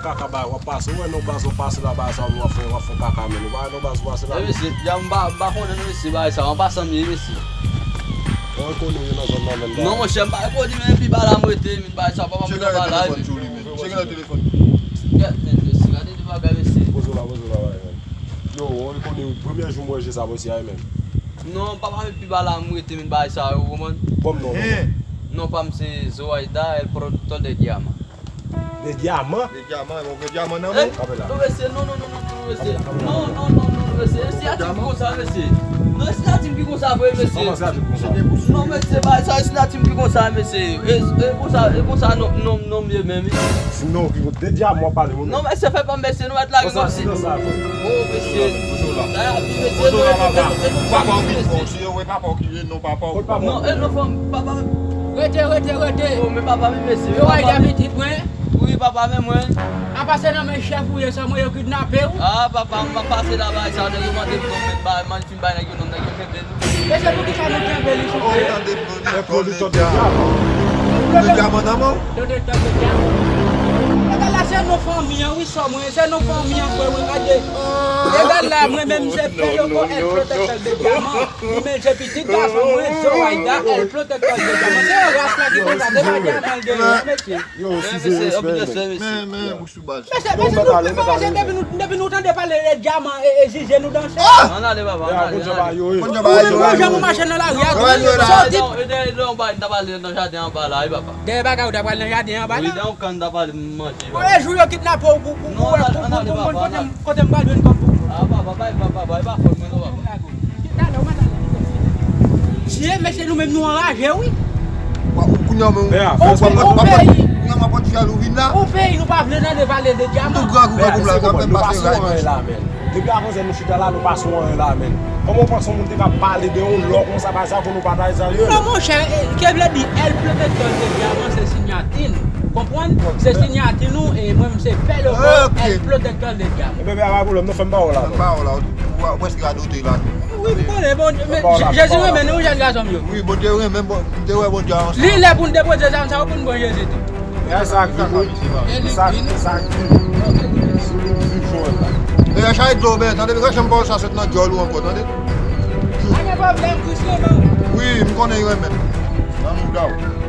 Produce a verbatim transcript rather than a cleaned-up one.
Kaka bagay w ap pase, ou wè non baz w ap pase la bagay sa w ap fè, w ap fè kaka menm. Ou pa wè non baz ou pase la. E mesye, ya m pa, m pa konnen non mesye bagay sa, an pasan m ye mesye. Mwen konnen w nan zòn nan menm. Non monchè, m pa reponn li menm, pi ba la m rete, men bagay sa papa m nan ba la. Tcheke nan telefòn, tcheke nan telefòn. Gade men mesye, gade de bagay mesye. Poze w la, poze w la, bagay menm. Yo, ou rekonèt wi, premye jou m wè je sa bòs ya menm. Non, papa men pi ba la m rete men bagay sa yo, ou konprann? Kòm non, non. Non pa m se Zoraida, el productor de Diamant. De Diamant? De Diamant, ou gen Diamant nan men w? Non mesye, non, non, non, non, non, mesye. Non, non, non, non, non, mesye. E siyati m ki konsa, mesye. Non, e siyati m ki konsa vre, mesye. Kòman siyati m konsa? Non, mesye, bagay sa, e siyati m ki konsa, mesye. E, e konsa, e konsa, non, non, non, m ye menm. Si non, ki kote de Diamant w ap pale, wi. Non, mesye, fè pa m, mesye, nou mèt lage kòmsi. Oh, mesye. Bonjou la. Bonjou la, papa. Papa w vin bon, si yo wè papa w ki vin, non, papa w. Non, e non, fanm, papa. Rete, rete, rete. Oh, men papa, men mesye. Yo, ay, papa, men pitit mwen. Wi, papa, men mwen. A pase nan men chèf ou ye, sa mwen yo kidnape w. Ah, papa, m ap pase la, bagay sa, nèg yo mande m non, men bagay, man, fin bay nèg yo non, nèg yo kenbe nou. Mesye, poukisa nou kenbe li, souple? Oh, tande, pwodiktè de Diamant. Pwodiktè de Diamant nan men w? Pwodiktè de Diamant. Egal la, se non fanmi an, wi, sè mwen, se non fanmi an, frè mwen, gade. Egal la, mwen menm, se Peyoko, el protector de Diamant. Li menm, se pitit gason mwen, Zoraida, el protector de Diamant. Se yon ras la ki konsa, se pa Diamant l genyen, mesye. Yo, si se respè, men. Men, men, Mesye, mesye, nou, mesye, depi nou, depi nou tande pale de Diamant e, e Zize, nou danse. Ann ale, papa, ann ale, ann ale. Ou menm, ou jan nou mache nan lari a, sa w di? Ede, ede, ede, anba, n ta pale nan jaden anba la, wi, papa. Dèyè bagay ou ta pral nan jaden anba la? Wi, dèyè yon kann n ta pale manje. Bon, e jou yo kidnape w pou, pou, pou, pou, pou, pou, pou, kote m, kote m pral jwenn kòb pou, pou. Ah, papa, bay, papa, bay, pa fòt mwen non, papa. Dye, mesye, nou menm nou anraje, wi. Kounye a menm, on peyi, kounye a m ap pran ti jal ou vin la. On peyi nou pa vle tande pale de Diamant. Tou gran gou gou la, nou pa sou anyen la, men. Depi avanzè nou chita la, nou pa sou anyen la, men. Kòman w panse yon moun te ka pale de yon lò konsa, bagay sa pou nou pataje sa yo? Non, monchè, e, ke vle di, el protector de Diamant, se siyati n, ou konprann? Se siyati nou, e mwen, m se Peyoko, el protector de Diamant. Ebyen, pa gen pwoblèm, non, fè m pawòl la. Fè m pawòl la, ou, ou, ou prèske radote la. Wi, m konnen, bon, men, Jezi renmen nou, jèn gason m yo. Wi, Bondye renmen, bon, m te wè Bondye ansanm. Li lè pou n depoze zam sa yo pou n pran Jezi tou. E sa k di, wi. Sa, sa k di. Sou li m viv jwèt la. E chaje dlo, men, tande, lè janm pawòl sa sot nan djòl ou ankò, tande. Pa gen pwoblèm, Kris renmen w. Wi, m konnen li renmen m. Nan mouda w.